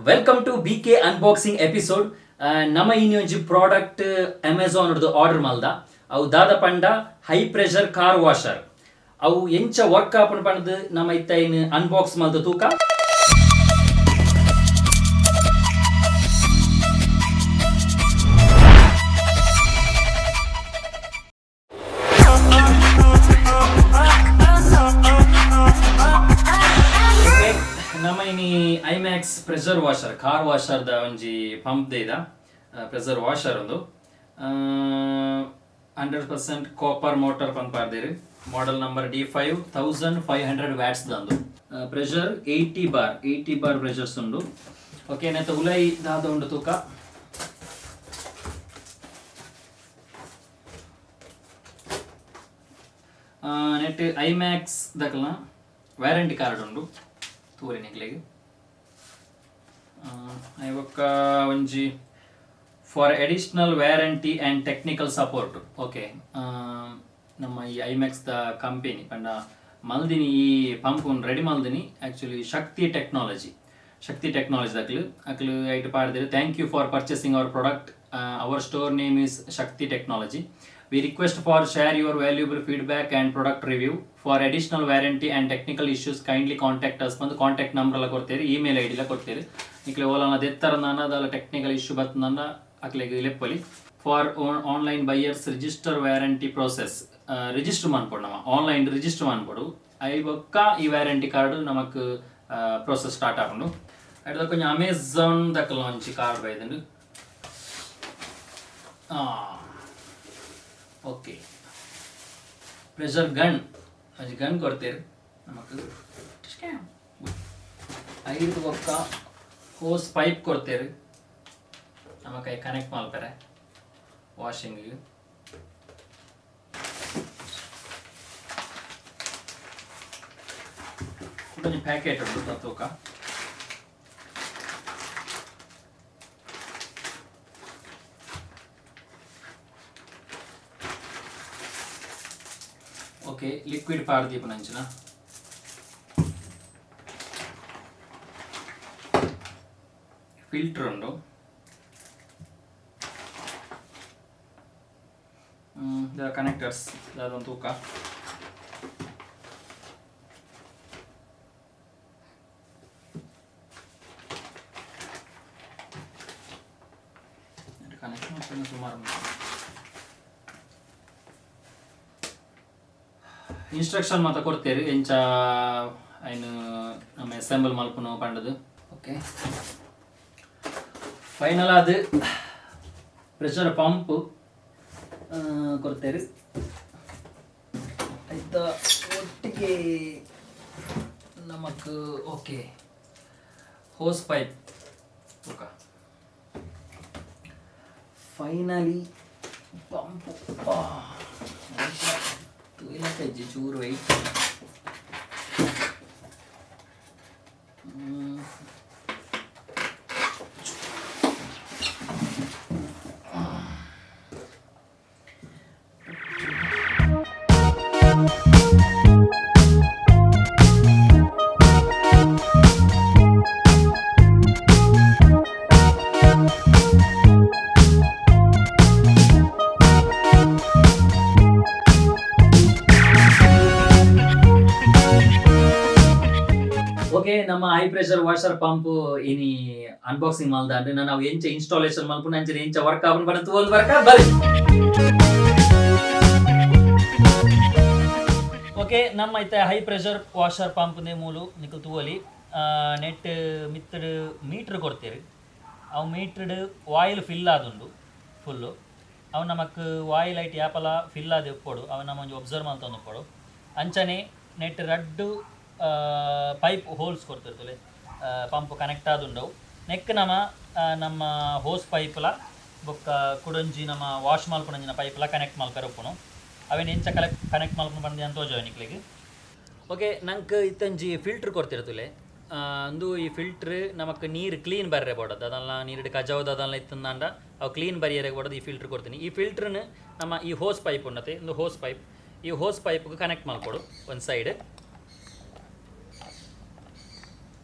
Welcome to BK unboxing episode. ನಮ ಇನಿ ಒಂಜಿ ಪ್ರಾಡಕ್ಟ್ ಅಮೆಝಾನ್ ಆರ್ಡರ್ ಮಲ್ದ. ಅವು ದಾದ ಪಂಡ ಹೈ ಪ್ರೆಷರ್ ಕಾರ್ ವಾಷರ್. ಅವು ಎಂಚ ವರ್ಕ್ ಆಪುಂಡು ಪಂಡ್ದ್ ನಮ ಇತ್ತ ಇನ್ ಅನ್ಬಾಕ್ಸ್ ಮಲ್ದ ತೂಕ. ನಮ ಇನಿ IMAX pressure washer, car washer ದ ಒಂಜಿ ಪಂಪ್ ದೇದ ಪ್ರೆಷರ್ ವಾಷರ್. ಒಂದು 100% ಕಾಪರ್ ಮೋಟರ್ ಪಂಪ್ ಪಾಡ್ದೇರು. Model number D 5500 watts ದಂದು. Pressure 80 bar, 80 bar pressures ಉಂಡು. ಓಕೆ, ನೆತ್ತ ಉಲೈ ದಾದ ಉಂಡು ತೂಕ. ನೆಟ್ ಐಮ್ಯಾಕ್ಸ್ ದಕಲ್ನ ವ್ಯಾರಂಟಿ ಕಾರ್ಡ್ ಉಂಡು, ತೂರಿ ನಿಕ್ಲೆಗ್. ಬೊಕ್ಕ ಒಂಜಿ for additional warranty and technical support. Okay, ನಮ್ಮ ಈ ಐಮ್ಯಾಕ್ಸ್ the company ಪಂಡ ಮಲ್ದಿನಿ, ಈ ಪಂಪ್ ರೆಡಿ ಮಲ್ದಿನಿ ಆಕ್ಚುಲಿ ಶಕ್ತಿ ಟೆಕ್ನಾಲಜಿ, ಶಕ್ತಿ ಟೆಕ್ನಾಲಜಿ ದಕ್ಲು. ಅಕ್ಲು ಐಟ್ ಪಾಡ್ದಿರು, "Thank you for purchasing our product. Our store name is Shakti Technology. We request for share your valuable feedback and product review. For additional warranty and technical issues, kindly contact us" ಬಂದು contact number ಎಲ್ಲ ಕೊಡ್ತೀರಿ, email I D ಎಲ್ಲ ಕೊಡ್ತೀರಿ. ನಿಕ್ಲೆ ಓಲನ ದೆತ್ತರ ಅದಲ್ಲ technical issue ಬತ್ತನ ಅಕ್ಲೆಗ್ ಲೆಪ್ಪಲಿ. For online buyers, register warranty process. Register ಮನ್ಪೊಡು, ನಮ್ಮ online register ಮನ್ಪೊಡು. I ಬೊಕ್ಕ ಈ ವ್ಯಾರಂಟಿ ಕಾರ್ಡ್ ನಮಕ್ ಪ್ರೋಸೆಸ್ ಸ್ಟಾರ್ಟ್ ಆಪುಂಡು. ಅಡ್ದ ಕೊಂಚ ಅಮೆಝಾನ್ ದಕಲ್ ಒಂಜಿ ಕಾರ್ಡ್ ಬೈದುಂಡು. ಓಕೆ, ಪ್ರೆಷರ್ ಗನ್, ಒಂಜಿ ಗನ್ ಕೊಡ್ತೇರು ನಮಕ್. ಐದು ಬೊಕ್ಕ ಹೋಸ್ ಪೈಪ್ ಕೊಡ್ತೇರು ನಮಕ್, I connect ಮಲ್ಪೆರೆ ವಾಷಿಂಗ್. ಒಂಜಿ ಪ್ಯಾಕೆಟ್ ಉಂಟು, ತೂಕ. ಓಕೆ, ಲಿಕ್ವಿಡ್ ಪಾಡ್ದೀಪುನಂಚಿನ ಫಿಲ್ಟರ್ ಉಂಡು. ಕನೆಕ್ಟರ್ಸ್ ದಾದೊಂದು ತೂಕ. ಕನೆಕ್ಟ್ ಸುಮಾರು ಇನ್ಸ್ಟ್ರಕ್ಷನ್ ಮಾತ ಕೊಡ್ತೇರು, ಎಂಚ ಐನು ನಮ್ಮ ಅಸೆಂಬಲ್ ಮಲ್ಪುನು ಪಂಡದು. ಓಕೆ, ಫೈನಲ್ ಆದ್ ಪ್ರೆಷರ್ ಪಂಪ್ ಕೊಡ್ತೇರು. ಆಯ್ತಾ, ಒಟ್ಟಿಗೆ ನಮಕ್ okay hose pipe. Okay, finally pump ತೂಯಿಲಕ್ಕ ಇಜ್ಜಿ, ಚೂರು ವೆಯ್ಟ್. ಓಕೆ, ನಮ್ಮ ಹೈ ಪ್ರೆಷರ್ ವಾಷರ್ ಪಂಪ್ ಇನಿ ಅನ್ಬಾಕ್ಸಿಂಗ್ ಮಲ್ದಾಂಡ್. ನಾವು ಎಂಚ ಇನ್ಸ್ಟಾಲೇಷನ್ ಮಲ್ಪುನ, ಅಂಚನೆ ಎಂಚ ವರ್ಕ್ ಆಪುಂಡು ಪಂಡ ಒಂದು ವರ್ಕ್ ಬರಿ. ಓಕೆ, ನಮ್ಮ ಐತೆ ಹೈ ಪ್ರೆಷರ್ ವಾಷರ್ ಪಂಪ್ ಮೂಲು ನಿಕುಲು ತೂವಲಿ. ನೆಟ್ ಮಿತ್ತಡ್ ಮೀಟ್ರ್ ಕೊಡ್ತೇವೆ. ಅವು ಮೀಟ್ರ್ಡ್ ಆಯಿಲ್ ಫಿಲ್ ಆದುಂಡು ಫುಲ್ಲು. ಅವು ನಮಕ್ ಆಯಿಲ್ ಐಟ್ ಯಾಪಲ ಫಿಲ್ ಆದ್ ಇಪ್ಪೊಡು, ಅವು ನಮ್ಮ ಒಂಜಿ ಒಬ್ಸರ್ವ್ ಮಲ್ತೊಂದು ಉಪ್ಪೊಡು. ಅಂಚನೆ ನೆಟ್ ರಡ್ಡು ಪೈಪ್ ಹೋಲ್ಸ್ ಕೊಡ್ತಿರ್ತದೆ, ಪಂಪ್ ಕನೆಕ್ಟ್ ಆದುಂಡವು. ನೆಕ್ ನಮ ನಮ್ಮ ಹೋಸ್ ಪೈಪ್ಲ ಬೊಕ್ಕ ಕುಡೊಂಜಿ ನಮ್ಮ ವಾಶ್ ಮಲ್ಪುನಂಚಿನ ಪೈಪ್ಲ ಕನೆಕ್ಟ್ ಮಲ್ಪೆರೆ ಉಪ್ಪುನು. ಅವೇನು ಎಂಚ ಕಲೆಕ್ಟ್ ಕನೆಕ್ಟ್ ಮಲ್ಪುನು ಪಂದ್ ಅಂತ ತೋಜಾವೆ ನಿಕ್ಲೆಗ್. ಓಕೆ, ನಂಕ್ ಇತ್ತೊಂಜಿ ಫಿಲ್ಟರ್ ಕೊಡ್ತಿರ್ತುಲೆ. ಅಂದು ಈ ಫಿಲ್ಟರ್ ನಮಕ್ ನೀರು ಕ್ಲೀನ್ ಬರ್ರೆ ಬೋಡದು. ಅದಲ್ಲ ನೀರು ಕಜಾವದ ಅದೆಲ್ಲ ಇತ್ತಂದಾಂಡ ಅವು ಕ್ಲೀನ್ ಬರಿಯರೆ ಬೋಡದು ಈ ಫಿಲ್ಟರ್ ಕೊಡ್ತೀನಿ. ಈ ಫಿಲ್ಟರ್ನ ನಮ್ಮ ಈ ಹೋಸ್ ಪೈಪ್ ಉಂಡತೆ, ಒಂದು ಹೋಸ್ ಪೈಪ್, ಈ ಹೋಸ್ ಪೈಪ್ಗೆ ಕನೆಕ್ಟ್ ಮಲ್ಪೊಡು ಒಂದು ಸೈಡ್.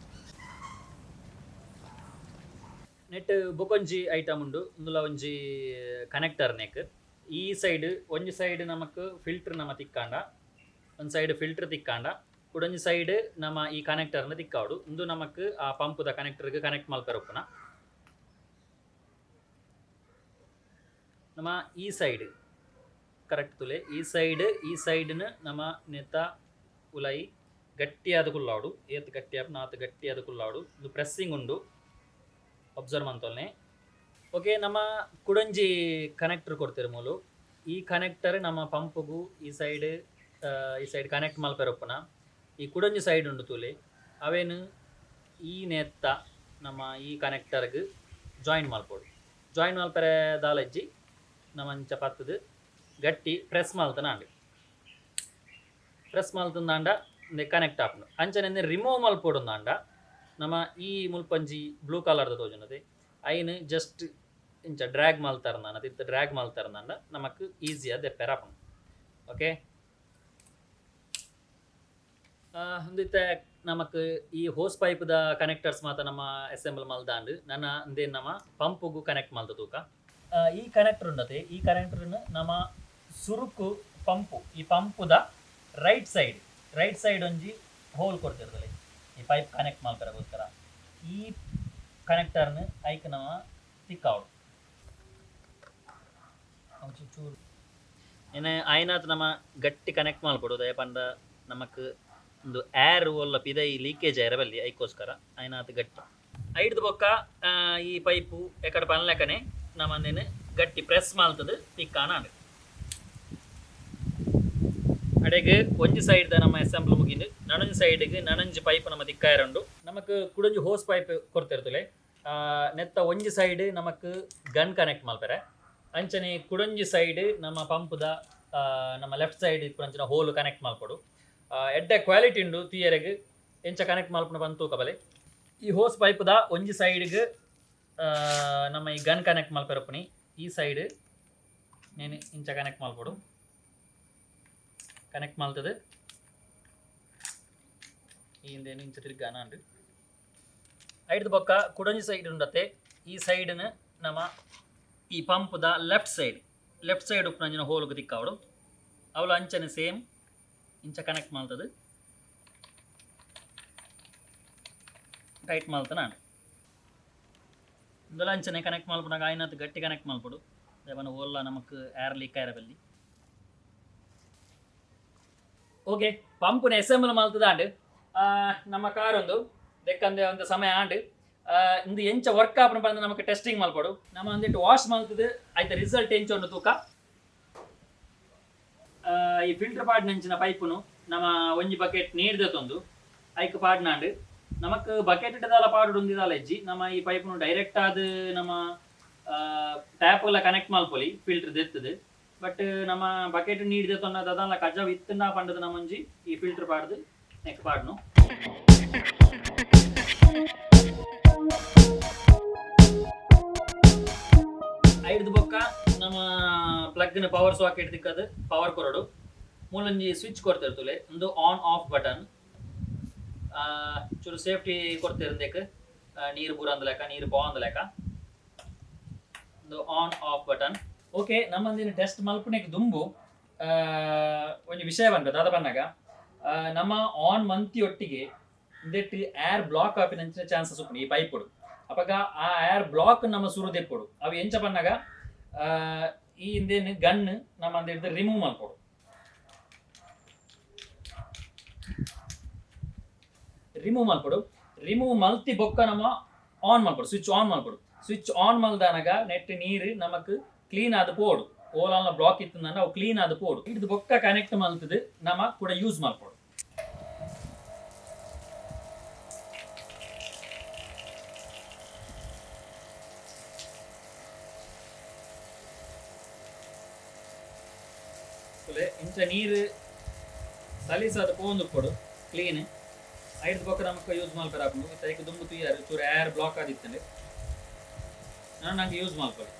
ನೆಟ್ ಬೊಕೊಂಜಿ ಐಟಮ್ ಉಂಡು. ಇಂದುಲ ಒಂಜಿ ಕನೆಕ್ಟರ್ ನೆಕ್. ಈ ಸೈಡ್ ಒಂಜಿ ಸೈಡ್ ನಮಕ್ ಫಿಲ್ಟರ್ ನಮ ತಿಕ್ಕಾಂಡ, ಒಂದ್ ಸೈಡ್ ಫಿಲ್ಟರ್ ತಿಕ್ಕಾಂಡ, ಕುಡೊಂಜಿ ಸೈಡ್ ನಮ ಈ ಕನೆಕ್ಟರ್ನ ತಿಕ್ಕಾವಡು. ಇಂದು ನಮಕ್ ಆ ಪಂಪುದ ಕನೆಕ್ಟರ್ಗೆ ಕನೆಕ್ಟ್ ಮಲ್ಪೆರೆ ಉಪ್ಪುನ. ನಮ ಈ ಸೈಡ್ ಕರೆಕ್ಟ್ ತುಲೆ, ಈ ಸೈಡ್ನ ನಮ ನೆತ್ತ ಉಲೈ ಗಟ್ಟಿಯಾದ ಕುಲ್ಲಾವಡು. ಏತ್ ಗಟ್ಟಿ ಆತ್ ಗಟ್ಟಿಯಾದ ಕುಲ್ಲಾವಡು. ಇಂದು ಪ್ರೆಸ್ಸಿಂಗ್ ಉಂಡು, ಅಬ್ಸರ್ವ್ ಮಂತೊಲ್ನೆ. ಓಕೆ, ನಮ್ಮ ಕುಡೊಂಜಿ ಕನೆಕ್ಟರ್ ಕೊಡ್ತೀರಿ ಮೂಲು. ಈ ಕನೆಕ್ಟರ್ ನಮ್ಮ ಪಂಪುಗು ಈ ಸೈಡ್ ಕನೆಕ್ಟ್ ಮಲ್ಪೆರೆ ಉಪ್ಪುನ. ಈ ಕುಡೊಂಜಿ ಸೈಡ್ ಉಂಡು ತೂಲೆ, ಅವೇನು ಈ ನೆತ್ತ ನಮ್ಮ ಈ ಕನೆಕ್ಟರ್ಗ್ ಜಾಯಿನ್ ಮಲ್ಪೊಡು. ಜಾಯಿನ್ ಮಲ್ಪೆರೆ ದಾಲಜ್ಜಿ, ನಮ್ಮ ಅಂಚ ಪತ್ತದು ಗಟ್ಟಿ ಪ್ರೆಸ್ ಮಲ್ತನಾಂಡ್. ಪ್ರೆಸ್ ಮಲ್ತಂದಾಂಡ ಇಂದೆ ಕನೆಕ್ಟ್ ಆಪುಂಡು. ಅಂಚನೆ ರಿಮೂವ್ ಮಲ್ಪೊಡುಂದಾಂಡ ನಮ್ಮ ಈ ಮುಲ್ಪಂಜಿ ಬ್ಲೂ ಕಲರ್ದ ತೋಜುನದೆ, ಐನ್ ಜಸ್ಟ್ ಇಂಚ ಡ್ರ್ಯಾಗ್ ಮಲ್ತಾರಂದಾನ, ತಿರ್ತ್ ಡ್ರ್ಯಾಗ್ ಮಲ್ತಾರಂದಾಂಡ ನಮಕ್ ಈಸಿಯಾದ ದೆಪ್ಪೆರೆ ಆಪುಂಡು. ಓಕೆ, ಉಂದಿತ್ತೆ ನಮಕ್ ಈ ಹೋಸ್ ಪೈಪ್ದ ಕನೆಕ್ಟರ್ಸ್ ಮಾತ ನಮ್ಮ ಅಸೆಂಬಲ್ ಮಲ್ದಾಂಡ್. ನನ ಇಂದೇನ್ ನಮ್ಮ ಪಂಪುಗು ಕನೆಕ್ಟ್ ಮಲ್ತ ತೂಕ. ಈ ಕನೆಕ್ಟರ್ ಉಂಡತೆ, ಈ ಕನೆಕ್ಟರ್ನ್ ನಮ್ಮ ಸುರುಕು ಪಂಪು, ಈ ಪಂಪುದ ರೈಟ್ ಸೈಡ್ ಒಂಜಿ ಹೋಲ್ ಕೊಡ್ತಿರ್ತದೆ ಈ ಪೈಪ್ ಕನೆಕ್ಟ್ ಮಲ್ಪೆರೆಗೋಸ್ಕರ. ಈ ಕನೆಕ್ಟರ್ನ್ ಐಕ್ ನಮ ತಿಕ್ಕಾವಡು ಒಂಚೂರು ಚೂರು. ಏನೆ ಆಯ್ನಾತ್ ನಮ ಗಟ್ಟಿ ಕನೆಕ್ಟ್ ಮಲ್ಪೊಡು. ದಯಪಂಡ ನಮಕ್ ಒಂದು ಏರ್ ಒಲ್ಲ ಪಿದೈ ಲೀಕೇಜ್ ಆಯರ ಬಲ್ಲಿ, ಐಕೋಸ್ಕರ ಆಯ್ನಾತ್ ಗಟ್ಟಿ. ಐಡ್ದ್ ಬೊಕ್ಕ ಈ ಪೈಪು ಎಕಡೆ ಪನ್ಲೆಕನೆ ನಮಂದೇನು ಗಟ್ಟಿ ಪ್ರೆಸ್ ಮಲ್ತದು ತಿಕ್ಕಾನಾಂಡ್. ಅಡೆಗ್ ಒಂಜಿ ಸೈಡ್ ದ ನಮ್ಮ ಅಸೆಂಬ್ಲಿ ಮುಗಿಂದು. ನನೊಂಜಿ ಸೈಡ್ಗೆ ನನೊಂಜಿ ಪೈಪ್ ನಮ್ಮ ತಿಕ್ಕಾಯರುಂಡು. ನಮಕ್ ಕುಡೊಂಜಿ ಹೋಸ್ ಪೈಪ್ ಕೊರ್ತಿರ್ತಲೆ. ನೆತ್ತ ಒಂಜಿ ಸೈಡ್ ನಮಕ್ ಗನ್ ಕನೆಕ್ಟ್ ಮಲ್ಪೆರೆ. ಅಂಚನೆ ಕುಡೊಂಜಿ ಸೈಡ್ ನಮ್ಮ ಪಂಪುದ ನಮ್ಮ ಲೆಫ್ಟ್ ಸೈಡ್ ಇಪ್ಪುನಂಚಿನ ಹೋಲ್ ಕನೆಕ್ಟ್ ಮಲ್ಪೊಡು. ಎಡ್ಡೆ ಕ್ವಾಲಿಟಿ ಉಂಡು ತುಯರೆಗ್. ಎಂಚ ಕನೆಕ್ಟ್ ಮಲ್ಪುನ ಪಂದ್ ತೂಕ ಬಲೆ. ಈ ಹೋಸ್ ಪೈಪ್ದ ಒಂಜಿ ಸೈಡ್ಗ್ ನಮ್ಮ ಈ ಗನ್ ಕನೆಕ್ಟ್ ಮಲ್ಪೆರಪ್ಪುನಿ. ಈ ಸೈಡ್ నేను ಇಂಚ ಕನೆಕ್ಟ್ ಮಲ್ಪೊಡು. ಕನೆಕ್ಟ್ ಮಲ್ತದು ಈ ಇಂದೇನು ಇಂಚ ತಿರ್ಗಾನಾಂಡ್. ಐಡ್ದ್ ಬೊಕ್ಕ ಕುಡೊಂಜಿ ಸೈಡ್ ಉಂಡತೆ, ಈ ಸೈಡ್ನ ನಮ್ಮ ಈ ಪಂಪ್ದ ಲೆಫ್ಟ್ ಸೈಡ್ ಉಪ್ಪುನಂಚಿನ ಹೋಲ್ಗ್ ತಿಕ್ಕಾವಡು. ಅವಳು ಅಂಚನೆ ಸೇಮ್ ಇಂಚ ಕನೆಕ್ಟ್ ಮಲ್ತದು ಟೈಟ್ ಮಲ್ತನಾಂಡ್. ಇಂದುಲ ಅಂಚನೆ ಕನೆಕ್ಟ್ ಮಲ್ಪುನಾಗ ಆಯ್ನಾತ್ ಗಟ್ಟಿ ಕನೆಕ್ಟ್ ಮಲ್ಪೊಡು. ದಾಯೆ ಓಲ್ಲ ನಮಕ್ ಏರ್ ಲೀಕ್ ಆಯರ ಬಲ್ಲಿ. ಓಕೆ, ಪಂಪುನ ಅಸೆಂಬ್ಲಿ ಮಲ್ತದಾಂಡ್. ನಮ್ಮ ಕಾರ್ ಒಂದು ದೆಕ್ಕಂದೆ ಒಂದು ಸಮಯ ಆಂಡ್. ಇಂದು ಎಂಚ ವರ್ಕ್ ಆಪುನ ಪಂದ್ ನಮಕ್ ಟೆಸ್ಟಿಂಗ್ ಮಲ್ಪೊಡು. ನಮ ಒಂದಿಟ್ಟು ವಾಶ್ ಮಲ್ತದು ಐತ ರಿಸಲ್ಟ್ ಎಂಚ ಉಂಡು ತೂಕ. ಈ ಫಿಲ್ಟರ್ ಪಾಡ್ನಂಚಿನ ಪೈಪುನು ನಮ್ಮ ಒಂಜಿ ಬಕೆಟ್ ನೀರ್ ದೆತ್ತೊಂದು ಐಕ್ ಪಾಡ್ನಾಂಡ್. ನಮಕ್ ಬಕೆಟ್ ದಾಲ ಪಾಡುಡು ದಾಲ ಇಜ್ಜಿ. ನಮ್ಮ ಈ ಪೈಪ್ನು ಡೈರೆಕ್ಟ್ ಆದ್ ನಮ್ಮ ಟ್ಯಾಪ್ ಎಲ್ಲ ಕನೆಕ್ಟ್ ಮಲ್ಪೊಲಿ ಫಿಲ್ಟರ್ ದೆತ್ತದು. ಬಟ್ ನಮ್ಮ ಬಕೆಟ್ ನೀರ್ ದೆತ್ತೊಂಡ ದಾಲ ಕಜವ್ ಇತ್ತುಂಡ ಪಂಡದು ನಮೊಂಜಿ ಈ ಫಿಲ್ಟರ್ ಪಾಡ್ದು ನೆಕ್ ಪಾಡ್ನು. ಐಡ್ದ್ ಬೊಕ್ಕ ನಮ್ಮ ಪ್ಲಗ್ ಪವರ್ ಸಾಕೆಟ್ ತಿಕ್ಕದು ಪವರ್ ಕೊರಡು. ಮೂಲೊಂಜಿ ಸ್ವಿಚ್ ಕೊರ್ತಿರ್ತುಲೆ, ಉಂದು ಆನ್ ಆಫ್ ಬಟನ್. ಚೂರು ಸೇಫ್ಟಿ ಕೊರ್ತಿರಂದೆಕ್, ನೀರು ಬೂರಂದ ಲೆಕ್ಕ, ನೀರು ಪೋವಂದ ಲೆಕ್ಕ. ಉಂದು ಆನ್ ಆಫ್ ಬಟನ್. ಓಕೆ, ನಮ್ಮಂದಿನ ಟೆಸ್ಟ್ ಮಲ್ಪುನೆಕ್ ದುಂಬು ಒಂಜಿ ವಿಷಯ ಪನ್ಪೆ. ದಾದ ಪನ್ನಗ, ನಮ್ಮ ಆನ್ ಮಂತಿ ಒಟ್ಟಿಗೆ ಇಂದೆಟ್ ಏರ್ ಬ್ಲಾಕ್ ಆಪಿನಂಚಿನ ಚಾನ್ಸಸ್ ಉಪ್ಪುಂಡು ಈ ಪೈಪುಡು. ಅಪಗ ಆ ಏರ್ ಬ್ಲಾಕ್ ನಮ್ಮ ಸುರು ದೆಪ್ಪೊಡು. ಅವು ಎಂಚ ಪನ್ನಗ, ಈ ಇಂದೇನು ಗನ್ ನಮ್ಮ ಅಂದಿಡ್ದು ರಿಮೂವ್ ಮಲ್ಪೊಡು. ರಿಮೂವ್ ಮಲ್ಪೊಡು. ರಿಮೂವ್ ಮಲ್ತಿ ಬೊಕ್ಕ ನಮ್ಮ ಆನ್ ಮಲ್ಪೊಡು, ಸ್ವಿಚ್ ಆನ್ ಮಲ್ಪೊಡು. ಸ್ವಿಚ್ ಆನ್ ಮಲ್ದಾನಗ ನೆಟ್ ನೀರು ನಮಕ್ ಕ್ಲೀನ್ ಆದ್ ಪೋಡು. ಓಲಾಲ್ನ ಬ್ಲಾಕ್ ಇತ್ತಂದ್ರೆ ಅವು ಕ್ಲೀನ್ ಆದ್ ಪೋಡು. ಇಡ್ದು ಬೊಕ್ಕ ಕನೆಕ್ಟ್ ಮಲ್ತದು ನಮ ಕೂಡ ಯೂಸ್ ಮಲ್ಪೊಡು. ಇಂಚ ನೀರು ಸಲೀಸಾದ ಪೋಂದು ಪೋಡು ಕ್ಲೀನ್. ಐಡ್ದ್ ಬೊಕ್ಕ ನಮಕ್ ಯೂಸ್ ಮಲ್ಪೆರೆ ಆಪುಂಡು. ಇತ್ತೆ ಐಕ್ ದುಂಬು ತೂಯರ್, ಚೂರು ಏರ್ ಬ್ಲಾಕ್ ಆದಿತ್ತಂಡ್. ನಾನು ನಂಗೆ ಯೂಸ್ ಮಲ್ಪೊಲಿ.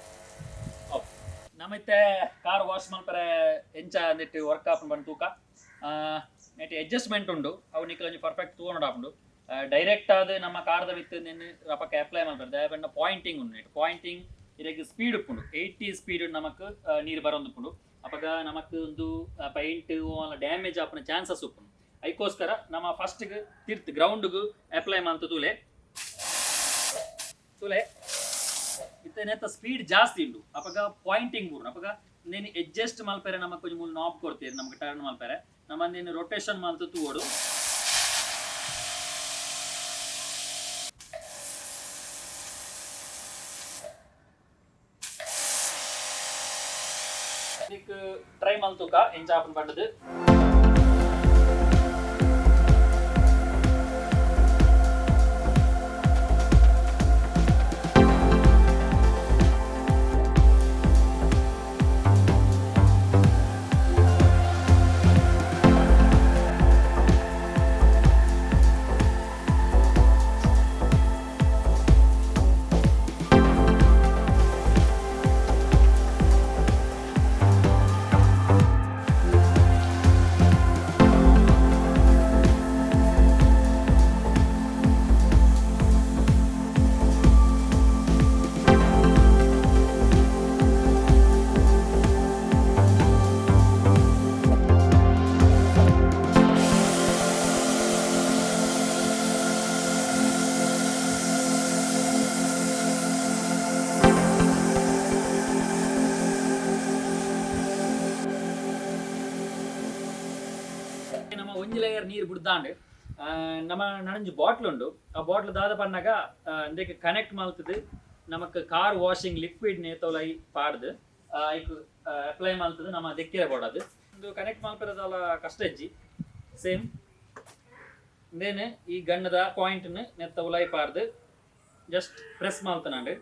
ಆಫ್. ನಮ್ಮ ಇತ್ತೆ ಕಾರ್ ವಾಶ್ ಮಲ್ಪರೆ ಎಂಚ ನೆಟ್ ವರ್ಕ್ ಆಪುಂಡು ಪಂದ್ ತೂಕ. ನೆಟ್ ಅಡ್ಜಸ್ಟ್ಮೆಂಟ್ ಉಂಡು, ಅವು ನಿಕ್ಲ್ ಒಂಜಿ ಪರ್ಫೆಕ್ಟ್ ತೂವೊನೊಡು ಆಪುಂಡು. ಡೈರೆಕ್ಟ್ ಆದ್ ನಮ್ಮ ಕಾರ್ದ ಮಿತ್ತ್ ನೆನ್ ರಪಕ್ಕ ಅಪ್ಲೈ ಮಲ್ಪೆರ್ ದಾಯೆ ಪಂಡ ಪಾಯಿಂಟಿಂಗ್ ಉಂಡು. ಪಾಯಿಂಟಿಂಗ್ ಇರೆಗ್ ಸ್ಪೀಡ್ ಉಪ್ಪುಂಡು, 80 ಸ್ಪೀಡ್ ನಮಕ್ ನೀರು ಬರೊಂದುಪ್ಪುಂಡು. ಅಪಗ ನಮಕ್ ಒಂದು ಪೈಂಟ್ ಡ್ಯಾಮೇಜ್ ಆಪುನ ಚಾನ್ಸಸ್ ಉಪ್ಪುಂಡು. ಐಕೋಸ್ಕರ ನಮ್ಮ ಫಸ್ಟ್ ತಿರ್ತ್ ಗ್ರೌಂಡ್ ಅಪ್ಲೈ ಮಲ್ತು ತೂಲೆ ತೂಲೆ ಇತ್ತೆ ನೆತ್ತ ಸ್ಪೀಡ್ ಜಾಸ್ತಿ ಉಂಡು. ಅಪಗ ಪಾಯಿಂಟಿಂಗ್ ಬೂರುಂಡು. ಅಪಗ ನೇನು ಅಡ್ಜಸ್ಟ್ ಮಲ್ಪೆರೆ ನಮಕ್ ಒಂಜಿ ಮೂಲು ನಾಬ್ ಕೊಡ್ತೀರಿ, ನಮಕ್ ಟರ್ನ್ ಮಲ್ಪೆರೆ. ನಮ್ಮ ನೇನು ರೊಟೇಷನ್ ಮಲ್ತು ತೂವೊಡು. ಟ್ರೈ ಮಲ್ತುಕ ಎಂಚ ಆಪುಂಡು ಪಂಡದು. ನಮ್ಮ ಒಂಜಿ ಲೇಯರ್ ನೀರು ಬುಡ್ದಾಂಡ್ ನಮ್ಮ ನನಂಜಿ ಬಾಟ್ಲ್ ಉಂಡು. ಆ ಬಾಟ್ಲ್ ದಾದ ಪನ್ನಗ ಇಂದೆಕ್ ಕನೆಕ್ಟ್ ಮಲ್ತದು ನಮಕ್ ಕಾರ್ ವಾಷಿಂಗ್ ಲಿಕ್ವಿಡ್ ನೇತೋಲೈ ಪಾಡ್ದು ಐಕ್ ಅಪ್ಲೈ ಮಲ್ತದು ನಮ್ಮ ದೆಕ್ಕಿರೆ ಬೋಡದು. ಉಂದು ಕನೆಕ್ಟ್ ಮಲ್ಪೆರದಾಲ ಕಷ್ಟ ಇಜ್ಜಿ. ಸೇಮ್ ಇಂದೇನೆ ಈ ಗಣ್ಣದ ಪಾಯಿಂಟ್ನ್ ನೆತ್ತ ಉಲಾಯಿ ಪಾಡ್ದು ಜಸ್ಟ್ ಪ್ರೆಸ್ ಮಲ್ತನಾಂಡ್.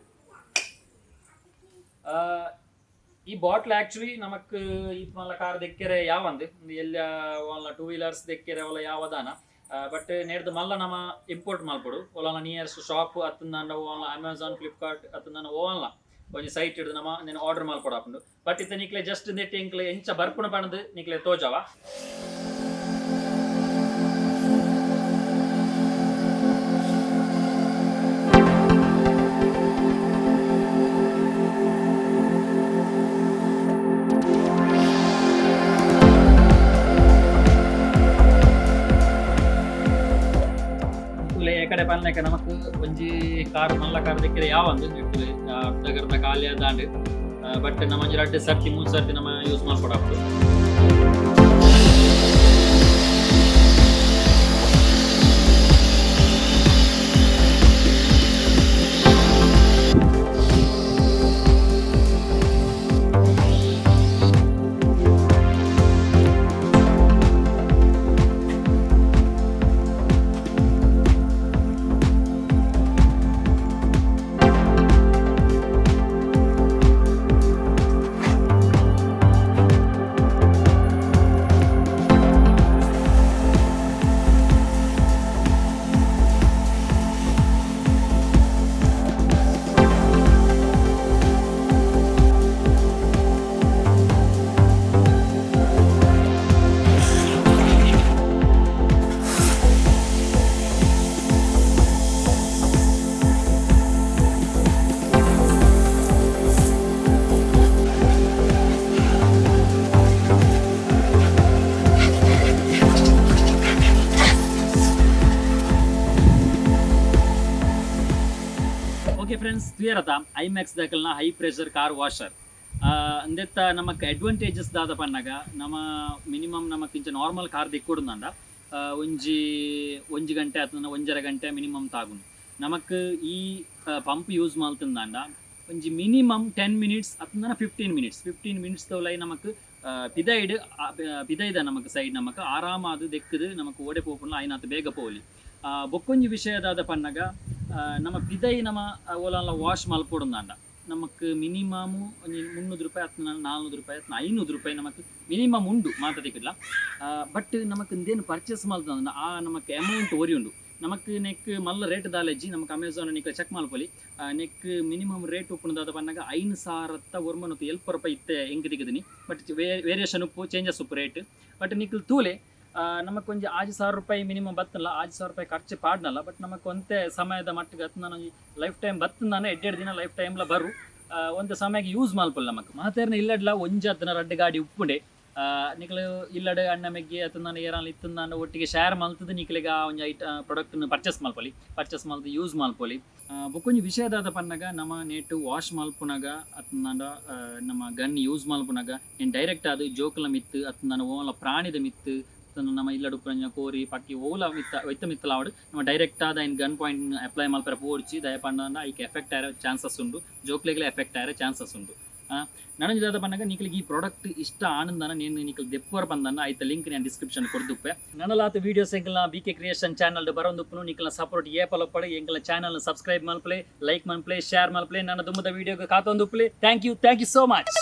ಈ ಬಾಟ್ಲ್ ಆಕ್ಚುಲಿ ನಮಕ್ ಈತ್ ಮಲ್ಲ ಕಾರ್ ದೆಕ್ಕೆರೆ ಯಾವಂದ್ ಎಲ್ಲ ಓಲ ಟೂ ವೀಲರ್ಸ್ ದೆಕ್ಕೆರೆ ಓಲ ಯಾವದಾನ. ಬಟ್ ನೇರ್ದ್ ಮಲ್ಲ ನಮ ಇಂಪೋರ್ಟ್ ಮಲ್ಪೊಡು. ಓಲಾನ ನಿಯರೆಸ್ಟ್ ಶಾಪ್ ಅತ್ತಂದಾಂಡ ಓಲ ಅಮೆಝಾನ್ ಫ್ಲಿಪ್ಕಾರ್ಟ್ ಅತ್ತಂದಾಂಡ ಓವನ್ಲ ಒಂಜಿ ಸೈಟ್ ಹಿಡ್ದು ನಮ ನೆನ್ ಆರ್ಡರ್ ಮಲ್ಪೊಡು ಆಪುಂಡು. ಬಟ್ ಇತ್ತೆ ನಿಕ್ಲೆ ಜಸ್ಟ್ ನೆಟ್ ಎಂಕ್ಲೆ ಎಂಚ ಬರ್ಪುಣ ಪಂದ್ ನಿಕ್ಲೆ ತೋಜವ. ಕಡೆ ಪನ್ಲೆಕ ನಮಕ್ ಒಂಜಿ ಕಾರ್ ಮಲ್ಲ ಕಾರ್ ದೆಕ್ಕಿರೆ ಯಾವಂದ್ ನೆಟ್ಟ್ ಅರ್ಧ ಖಾಲಿ ಆದಾಂಡ್. ಬಟ್ ನಮ್ಮ ಒಂಜಿ ರಡ್ಡ್ ಸರ್ತಿ ಮೂರು ಸರ್ತಿ ನಮ್ಮ ಯೂಸ್ ಮಲ್ಪೊಡಾಪುಂಡು. ಓಕೆ ಫ್ರೆಂಡ್ಸ್, ತುಯರತ ಐಮ್ಯಾಕ್ಸ್ ದಕಲ್ನ ಹೈ ಪ್ರೆಷರ್ ಕಾರ್ ವಾಷರ್ ಅಂದೆತ್ತ ನಮಕ್ ಅಡ್ವಾಂಟೇಜಸ್ ದಾದ ಪನ್ನಗ ನಮ ಮಿನಿಮಮ್ ನಮಕ್ ಇಂಚ ನಾರ್ಮಲ್ ಕಾರ್ ದಿಕ್ಕೊಡುಂದಾಂಡ ಒಂಜಿ ಒಂಜಿ ಗಂಟೆ ಅಥವಾ ಒಂಜರ ಗಂಟೆ ಮಿನಿಮಮ್ ತಾಗುಂಡು. ನಮಕ್ ಈ ಪಂಪ್ ಯೂಸ್ ಮಲ್ತಂದಾಂಡ ಒಂಜಿ ಮಿನಿಮಮ್ 10 ಮಿನಿಟ್ಸ್ ಅತ್ತಂದನ 15 ಮಿನಿಟ್ಸ್ 15 ಮಿನಿಟ್ಸ್ ತೋಲೈ ನಮಕ್ ಪಿದೈಡ್ ಪಿದೈದ ನಮಕ್ ಸೈಡ್ ನಮಕ್ ಆರಾಮಾದ್ ದೆಕ್ಕದು ನಮಕ್ ಓಡೆ ಪೋಪುಂಡ ಆಯ್ನಾತ್ ಬೇಗ ಪೋಲಿ. ಬೊಕ್ಕೊಂಜಿ ವಿಷಯದಾದ ಪನ್ನಗ ನಮ್ಮ ಪಿದೈ ನಮ ಓಲಾಲ ವಾಶ್ ಮಲ್ಪೊಡುಂದಾಂಡ ನಮಕ್ ಮಿನಿಮಮ್ ಒಂಜಿ 300 ರೂಪಾಯಿ ಅತ್ನ 400 ರೂಪಾಯಿ ಅತ್ನ 500 ರೂಪಾಯಿ ನಮಕ್ ಮಿನಿಮಮ್ ಉಂಡು ಮಾತ ತಿಕ್ಕಡ್ಲ. ಬಟ್ ನಮಕ್ ಇಂದೇನು ಪರ್ಚೇಸ್ ಮಲ್ತಂಡ ಆ ನಮಕ್ ಅಮೌಂಟ್ ಒರಿ ಉಂಡು. ನಮಕ್ ನೆಕ್ ಮಲ್ಲ ರೇಟ್ ದಾಲೆಜ್ಜಿ. ನಮಕ್ ಅಮೆಝಾನ್ ನಿಕ್ ಚೆಕ್ ಮಲ್ಪೊಲಿ. ನೆಕ್ ಮಿನಿಮಮ್ ರೇಟ್ ಉಪ್ಪುನದಾದ ಪನ್ನಗ 5070 ರೂಪಾಯಿ ಇತ್ತೆ ಎಂಕ್ ತಿಕ್ಕುದಿನಿ. ಬಟ್ ವೇರಿಯೇಷನ್ ಉಪ್ಪು, ಚೇಂಜಸ್ ಉಪ್ಪು ರೇಟ್. ಬಟ್ ನಿಕ್ಲ್ ತೂಲೆ ನಮಕ್ ಒಂಜಿ 6000 ರೂಪಾಯಿ ಮಿನಿಮಮ್ ಬತ್ತಲ್ಲ, 6000 ರೂಪಾಯಿ ಖರ್ಚು ಪಾಡ್ನಲ್ಲ. ಬಟ್ ನಮಕ್ ಒಂತೆ ಸಮಯದ ಮಟ್ಟಿಗೆ ಅತ್ನ ಲೈಫ್ ಟೈಮ್ ಬತ್ತಂದಾನೆ, ಎಡ್ಡೆಡ್ ದಿನ ಲೈಫ್ ಟೈಮ್ಲ ಬರು. ಒಂತೆ ಸಮಯಕ್ಕೆ ಯೂಸ್ ಮಲ್ಪಲ್ಲ. ನಮಕ್ ಮಾತೆರ್ನ ಇಲ್ಲಡ್ಲ ಒಂಜಿ ಅತ್ತನ ರಡ್ಡ್ ಗಾಡಿ ಉಪ್ಪುಂಡೆ. ನಿಕಲು ಇಲ್ಲಡ್ ಅಣ್ಣ ಮೆಗ್ಗಿ ಅತ್ತಂದಾನ ಏರಾನ್ ಇತ್ತಂದಾನ ಒಟ್ಟಿಗೆ ಶೇರ್ ಮಲ್ತದ ನಿಕಲೆಗ ಆ ಒಂಜಿ ಐಟ ಪ್ರಾಡಕ್ಟ್ ಪರ್ಚೇಸ್ ಮಲ್ಪೊಲಿ, ಪರ್ಚೇಸ್ ಮಲ್ತ್ ಯೂಸ್ ಮಲ್ಪೊಲಿ. ಬೊಕ್ಕೊಂಜಿ ವಿಷಯದಾದ ಪನ್ನಗ, ನಮ್ಮ ನೇಟ್ ವಾಶ್ ಮಲ್ಪುನಗ ಅತ್ತಂದಾಂಡ ನಮ್ಮ ಗನ್ ಯೂಸ್ ಮಲ್ಪುನಗ ಏನ್ ಡೈರೆಕ್ಟ್ ಆದ್ ಜೋಕುಲ ಮಿತ್ತು ಅತ್ತಂದಾನ ಓಲ ಪ್ರಾಣಿದ ಮಿತ್ತು ಅತ್ತಂದ ನಮ್ಮ ಇಲ್ಲಡ್ ಉಪ್ಪುನ ಕೋರಿ, ಪಕ್ಕಿ ಓಲ ಮಿತ್ತ ಒಯ್ತ ಮಿತ್ತಲಾವಡ್ ನಮ್ಮ ಡೈರೆಕ್ಟ್ ಆದ ಐನ್ ಗನ್ ಪಾಯಿಂಟ್ ಅಪ್ಲೈ ಮಲ್ಪರೆ ಪೋಡ್ಚಿ. ದಯ ಪಂಡ ಐಕ್ ಎಫೆಕ್ಟ್ ಆಯರ ಚಾನ್ಸಸ್ ಉಂಡು, ಜೋಕ್ಲೆಗ್ಲ ಎಫೆಕ್ಟ್ ಆಯರ ಚಾನ್ಸಸ್ ಉಂಡು. ನನೊಂಜಿ ದಾದ ಪನ್ನಗ, ನಿಕಲಿಗೆ ಈ ಪ್ರಾಡಕ್ಟ್ ಇಷ್ಟ ಆನಂದನ ನೇನು ನಿಕಲ್ ದೆಪ್ಪುವರ ಪಂದನ ಐತ ಲಿಂಕ್ ನಾನು ಡಿಸ್ಕ್ರಿಪ್ಷನ್ ಕೊರ್ದುಪ್ಪೆ. ನನಲಾತ ವೀಡಿಯೋಸ್ ಎಂಕಲ್ನ ಬಿ ಕೆ ಕ್ರಿಯೇಷನ್ ಚಾನಲ್ ಬರೊಂದುಪ್ಪುನು. ನಿಕಲ್ನ ಸಪೋರ್ಟ್ ಏಪಲೊಪ್ಪಡು. ಎಂಕಲ್ನ ಚಾನಲ್ ಸಬ್ಸ್ಕ್ರೈಬ್ ಮಲ್ಪಲೆ, ಲೈಕ್ ಮಲ್ಪಲೆ, ಶೇರ್ ಮಲ್ಪಲೆ. ನನ್ನ ದುಂಬುದ ವೀಡಿಯೋಗೆ ಕಾತೊಂದುಪ್ಪಲೆ. Thank you, thank you so much.